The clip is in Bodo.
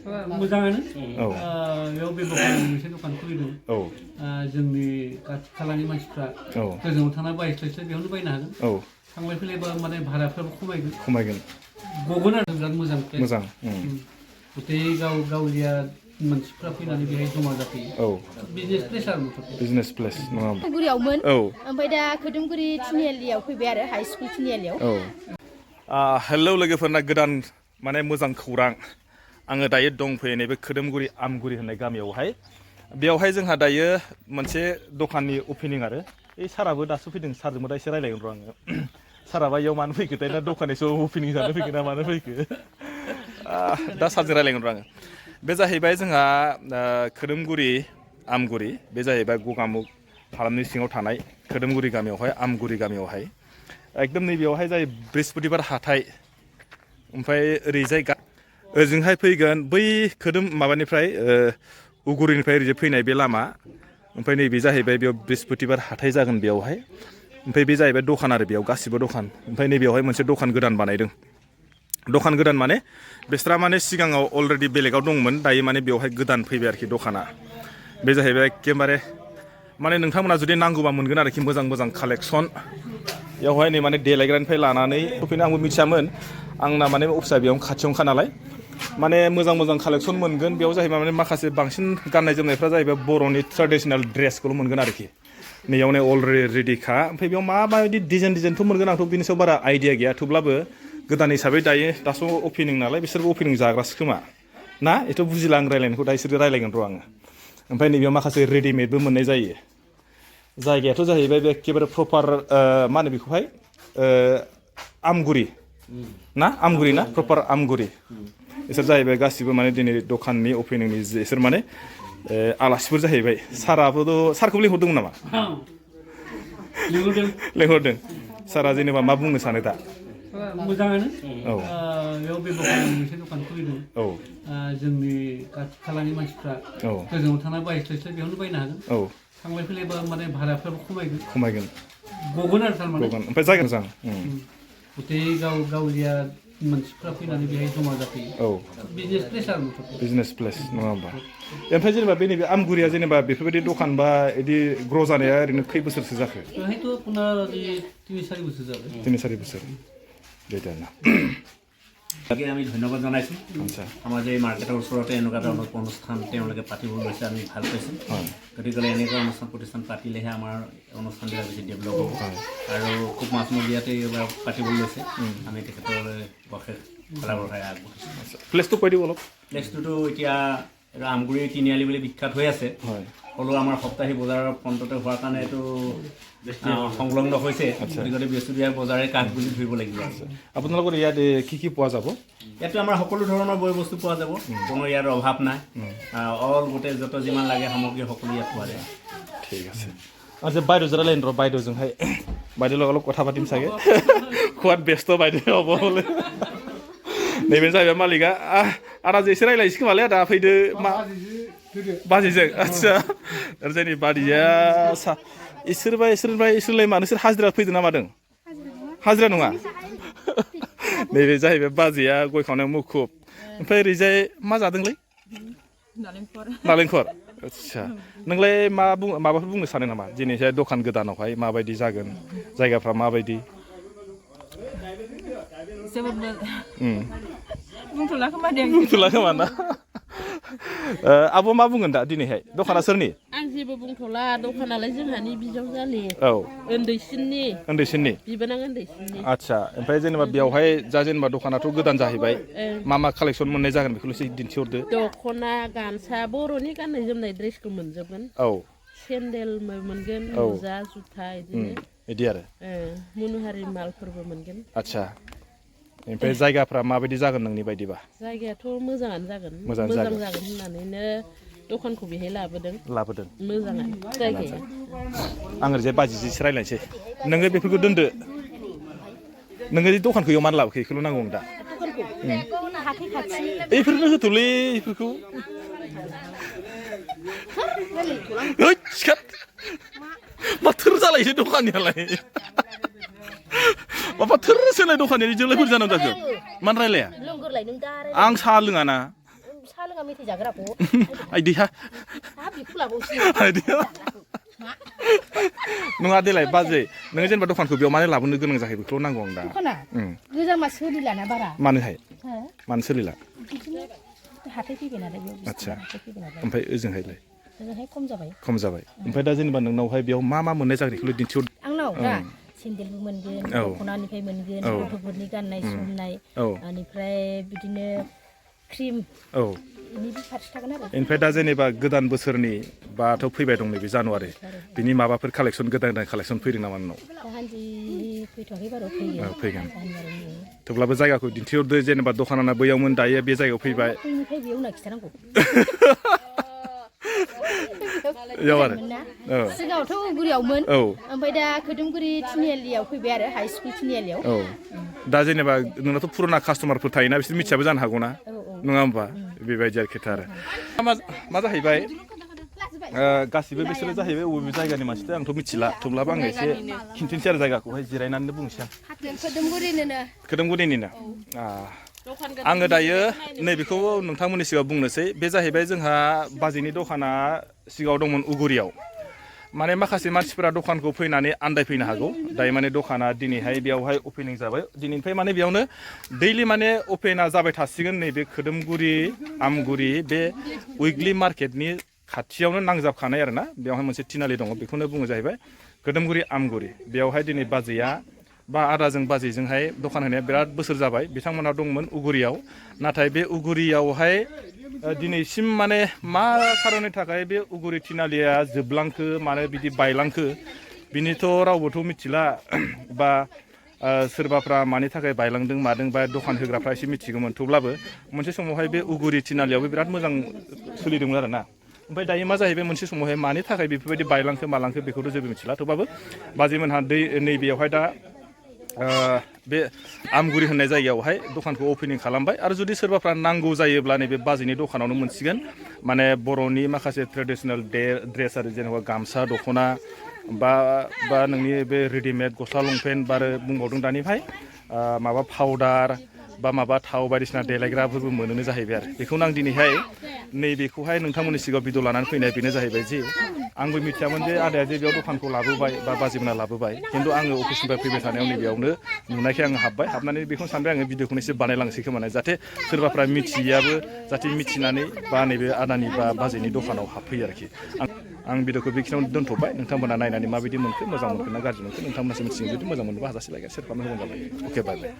मोजाङानो बेयाव बेब'हार मोनसे दखान खुलिदों जोंनि खाथि खालानि मानसिफ्रा गोजानाव थाना बायस्लायस्लाय बेयावनो बायनो हागोन थांलाय फैलाय माने भाराफ्राबो खमायगोन गगोन आरो बिराद मोजां गथै गावलिया मानसिफ्रा फैनानै बेहाय जमा जाफैयो बिजनेस प्लेस आरो बिजनेस प्लेस नङा होमबा गुरियावमोन ओमफ्राय दा खोदोमगुरि थिनियालियाव फैबाय आरो हाई स्कुल थिनियालियाव हेलौ लोगोफोरना गोदान माने मोजां खौरां आङो दायो दंफैयो नैबे खोदोमगुरि आमगुरि होननाय गामियावहाय बेयावहाय जोंहा दायो मोनसे दखाननि अपेनिं आरो ए साराबो दासो फैदों सारजोंबो दा एसे रायलायगोन र' आङो साराबा इयाव मानो फैखो दा दखाननिसो अपेनिं जानो फैखो ना मानो फैखो दा सारजों रायलायगोन र' आङो बे जाहैबाय जोंहा खोदोमगुरि आमगुरि बे जाहैबाय गगामुग हालामनि सिङाव थानाय खोदोमगुरि गामियावहाय आमगुरि गामियावहाय एकदम नैबेयावहाय जाय बृहस्पतिबार हाथाय ओमफ्राय ओरैजाय ओजोंहाय फैगोन बै खोदोम माबानिफ्राय उगुरिनिफ्राय ओरैजाय फैनाय बे लामा ओमफ्राय नैबे जाहैबाय बेयाव बृहस्पतिबार हाथाय जागोन बेयावहाय ओमफ्राय बे जाहैबाय दखान आरो बेयाव गासिबो दखान ओमफ्राय नैबेयावहाय मोनसे दखान गोदान बानायदों दखान गोदान माने बिस्रा माने सिगाङाव अलरेडि बेलेगाव दंमोन दायो माने बेवहाय गोदान फैबाय आरोखि दखाना बे जाहैबाय एखेबारे माने नोंथांमोना जुदि नांगौबा मोनगोन आरोखि मोजां मोजां कालेक्सन बेवहाय नै माने देलायग्रानिफ्राय लानानै सफैनो आंबो मिथियामोन आंना माने अफिसा बेयावनो खाथियावनोखा नालाय माने मोजां मोजां कालेक्सन मोनगोन बेयाव जाहैबाय माने माखासे बांसिन गाननाय जोमनायफ्रा जाहैबाय बर'नि ट्रेडिसनेल ड्रेसखौल' मोनगोन आरोखि नैयावनो अलरेडिखा ओमफ्राय बेयाव माबायदि डिजाइनथ' मोनगोन आंथ' बिनि सायाव बारा आइडिया गैया थेवब्लाबो गोदान हिसाबै दायो दासो अपेनिं नालाय बिसोरबो अपेनिं जाग्रासो खोमा ना एथ' बुजिला आं रायलायनायखौ दा इसोर रायलायगोन र' आङो ओमफ्राय नैबेयाव माखासे रेडिमेडबो मोननाय जायो जायगायाथ' जाहैबाय बे एखेबारे प्रपार मा होनो बेखौहाय आमगुरि ना आमगुरि ना प्रपार आमगुरि इसोर जाहैबाय गासिबो माने दिनै दखाननि अपेनिंनि इसोर माने आलासिफोर जाहैबाय सारखौबो लिंहरदोंमोन नामा लिंहरदों सारा जेनेबा मा बुंनो सानो दा मोजाङानो बेयाव बेब'हार मोनसे दखान खुलिदों जोंनि खाथि खालानि मानसिफ्रा गोजानाव थाना बायस्लायस्लाय बेयावनो बायनो हागोन थांलाय फैलाय माने भाराफ्राबो खमायगोन गगोन आरो थारमाने ओमफ्राय जायगा मोजां गथै गावलिया मानसिफ्रा फैनानै बेहाय जमा जाफैयो बिजनेस प्लेस आरो बिजनेस प्लेस नङा होमबा ओमफ्राय जेनेबा बे नैबे आमगुरिया जेनेबा बेफोरबायदि दखान बा बिदि ग्र' जानाया ओरैनो खै बोसोरसो जाखो बेहायथ' पुना 3-4 बोसोर जाबाय 3-4 बोसोर बेबायदि आरोना তাকে আমি ধন্যবাদ জনাইছোঁ আমাৰ যে মাৰ্কেটৰ ওচৰতে এনেকুৱা এটা অনুষ্ঠান তেওঁলোকে পাতিব লৈছে আমি ভাল পাইছোঁ গতিকে এনেকুৱা অনুষ্ঠান প্ৰতিষ্ঠান পাতিলেহে আমাৰ অনুষ্ঠানবিলাক বেছি ডেভেলপ হ'ব আৰু খুব মাছমৰীয়াতে এইবাৰ পাতিব লৈছে আমি তেখেতৰ পক্ষে ফালৰ পৰা আগবঢ়াইছোঁ প্লেচটো কৈ দিব অলপ প্লেচটোতো এতিয়া আমগুৰি তিনিআলি বুলি বিখ্যাত হৈ আছে হ'লেও আমাৰ সপ্তাহী বজাৰৰ ফ্ৰণ্টতে হোৱাৰ কাৰণে এইটো সংলগ্ন হৈছে গতিকে বৃহস্পতিবাৰ বজাৰে কাষ বুলি ধৰিব লাগিব আপোনালোকৰ ইয়াত কি পোৱা যাব ইয়াতো আমাৰ সকলো ধৰণৰ বয় বস্তু পোৱা যাব কোনো ইয়াৰ অভাৱ নাই অল গোটেই যত যিমান লাগে সামগ্ৰী সকলো ইয়াত পোৱা যায় ঠিক আছে আচ্ছা বাইদেউ জৰা লাইন ৰ বাইদেউজোंहाय বাইদেউ লগত অলপ কথা পাতিম চাগে খোৱাত ব্যস্ত বাইদেউ হ'ব হ'লে नैबे जाहैबाय मालिका आदाजों एसे रायलायनोसै खोमालै आदा फैदो मा बाजैजों आदसा जोंनि बादिया इसोरलाय मानो नोंसोर हाजिरा फैदों ना मादों हाजिरा नङा नैबे जाहैबाय बाजैया गय खावनायाव मुखुब ओमफ्राय ओरैजाय मा जादोंलै नालेंखर आदसा नोंलाय माबाफोर बुंनो सानो नामा दिनैहाय दखान गोदानावहाय माबायदि जागोन जायगाफ्रा माबायदि बुंथ'ला खोमा ना आब' मा बुंगोन दा दिनैहाय दखाना सोरनि आं जेबो बुंथ'ला दखानालाय जोंहानि बिजावजालि उन्दैसिननि बिबोनां उन्दैसिननि आदसा ओमफ्राय जेनेबा बेयावहाय जा जेनेबा दखानाथ' गोदान जाहैबाय मा कालेक्सन मोननाय जागोन बेखौल' एसे दिन्थिहरदो दख'ना गामसा बर'नि गाननाय जोमनाय ड्रेसखौ मोनजोबगोन सेन्देल मोनगोन मुजा जुथा बिदि आरो मुनुहारि मालफोरबो मोनगोन आदसा ओमफ्राय जायगाफ्रा माबायदि जागोन नोंनि बायदिबा जायगायाथ' मोजाङानो जागोन मोजां जागोन होननानैनो दखानखौ बेहाय लाबोदों मोजाङानो जायगाया आं ओरैजाय बाजिजों एसे रायलायनोसै नोङो बेफोरखौ दोनदो नोङो दखानखौ इयाव मानो लाबोखो बेखौल' नांगौ दा बेफोरनो होथ'लै बेफोरखौ मा थोर जालायसै दखानियालाय माबा थोर सोलाय दखानिया जोलायफोर जानांगौ जाखो मानो रायलाया आं साहा लोङाना साहा लोङा मेथाइ जाग्राखौ आइदिया हाब बिखौ लाबावसै आइदिया नङा देलाय बाजै नोङो जेनेबा दखानखौ बेयाव मानो लाबोनो गोनां जाहै बेखौ नांगौ आं दा दखाना गोजामा सोलिलाना बारा मानोहाय मानो सोलिला हाथाय फैबाय नालाय बेयाव आच्छा ओमफ्राय ओजोंहायलाय ओजोंहाय खम जाबाय ओमफ्राय दा जेनेबा नोंनावहाय बेयाव मा मोननाय जागोन बेखौल' दिन्थिहर आंनाव दा सेन्देलबो मोनगोन दख'नानिफ्राय मोनगोन गथ'फोरनि गाननाय जोमनाय बेनिफ्राय बिदिनो क्रिम बेनि फारसे थागोन आरो ओमफ्राय दा जेनेबा गोदान बोसोरनि बाथ' फैबाय दं नैबे जानुवारि बिनि माबाफोर कालेक्सन गोदान कालेक्सन फैदों नामा नोंनाव दाहान्दि फैथ'वाखै बार' फैगोन थेवब्लाबो जायगाखौ दिन्थिहरदो जेनेबा दखाना बैयावमोन दायो बे जायगायाव फैबाय फैनिफ्राय बेयाव होनना खिथानांगौ सिगाङावथ' उगुरियावमोन ओमफ्राय दा खोदोमगुरि तिनिआलियाव फैबाय आरो हाइ स्कुल तिनिआलियाव दा जेनेबा नोंनाथ' पुराना कास्टमारफोर थायोना बिसोर मिथियाबो जानो हागौ ना नङा होमबा बेबायदि आरो खोथा आरो मा जाहैबाय गासिबो बिसोरो जाहैबाय बबे जायगानि मानसि आंथ' मिथिला थेवब्लाबो आं एसे खिन्थिनोसै आरो जायगाखौहाय जिरायनानै बुंसै खोदोमगुरिनिनो आङो दायो नैबेखौ नोंथांमोननि सिगाङाव बुंनोसै बे जाहैबाय जोंहा बाजैनि दखाना सिगाङाव दंमोन उगुरियाव माने माखासे मानसिफोरा दखानखौ फैनानै आन्दायफैनो हागौ दायो माने दखाना दिनैहाय बेयावहाय अपेनिं जाबाय दिनैनिफ्राय माने बेयावनो दैलि माने अपेना जाबाय थासिगोन नैबे खोदोमगुरि आमगुरि बे उइकलि मार्केटनि खाथियावनो नांजाबखानाय आरो ना बेवहाय मोनसे तिनालि दङ बेखौनो बुङो जाहैबाय खोदोमगुरि आमगुरि बेयावहाय दिनै बाजैया बा आदाजों बाजैजोंहाय दखान होनाया बिराद बोसोर जाबाय बिथांमोना दंमोन उगुरियाव नाथाय बे उगुरियावहाय दिनैसिम माने मा खारननि थाखाय बे उगुरि तिनालिया जोबलांखो मानो बिदि बायलांखो बिनिथ' रावबोथ' मिथिला बा सोरबाफ्रा मानि थाखाय बायलांदों मादों बा दखान होग्राफ्रा एसे मिथिगौमोन थेवब्लाबो मोनसे समावहाय बे उगुरि तिनालियावबो बिराद मोजां सोलिदोंमोन आरो ना ओमफ्राय दायो मा जाहैबाय मोनसे समावहाय मानि थाखाय बेफोरबायदि बायलांखो मालांखो बेखौथ' जेबो मिथिला थेवब्लाबो बाजैमोनहा नैबेयावहाय दा बे आमगुरि होननाय जायगायावहाय दखानखौ अपेनिं खालामबाय आरो जुदि सोरबाफ्रा नांगौ जायोब्ला नैबे बाजैनि दखानावनो मोनसिगोन माने बर'नि माखासे ट्रेडिसनेल ड्रेस आरो जेनेबा गामसा दख'ना बा नोंनि बे रेडिमेड गस्ला लंपेन्ट बा बुंबावदों दानिफ्राय माबा पाउडार बा माबा थाव बायदिसिना देलायग्राफोरबो मोनोनो जाहैबाय आरो बेखौनो आं दिनैहाय नैबेखौहाय नोंथांमोननि सिगाङाव भिडिअ लानानै फैनाय बेनो जाहैबाय जे आंबो मिथियामोन जे आदाया जे बेयाव दखानखौ लाबोबाय बा बाजैमोना लाबोबाय खिन्थु आङो अफिसनिफ्राय फैबाय थानायाव नैबेयावनो नुनायखाय आङो हाबबाय हाबनानै बेखौनो सानबाय आङो भिडिअखौनो एसे बानायलांसै खोमानाय जाहाथे सोरबाफ्रा मिथियाबो जाहाथे मिथिनानै बा नैबे आदानि बा बाजैनि दखानाव हाबफैयो आरोखि आं भिडिअखौ बेखिनियावनो दोनथ'बाय नोंथांमोना नायनानै माबायदि मोनखो मोजां मोनखो ना गाज्रि मोनखो नोंथांमोनासो मिथिगोन जुदि मोजां मोनोबा हाजासे लायक शेयार खालामनो होबानो जाबाय अके बाय बाय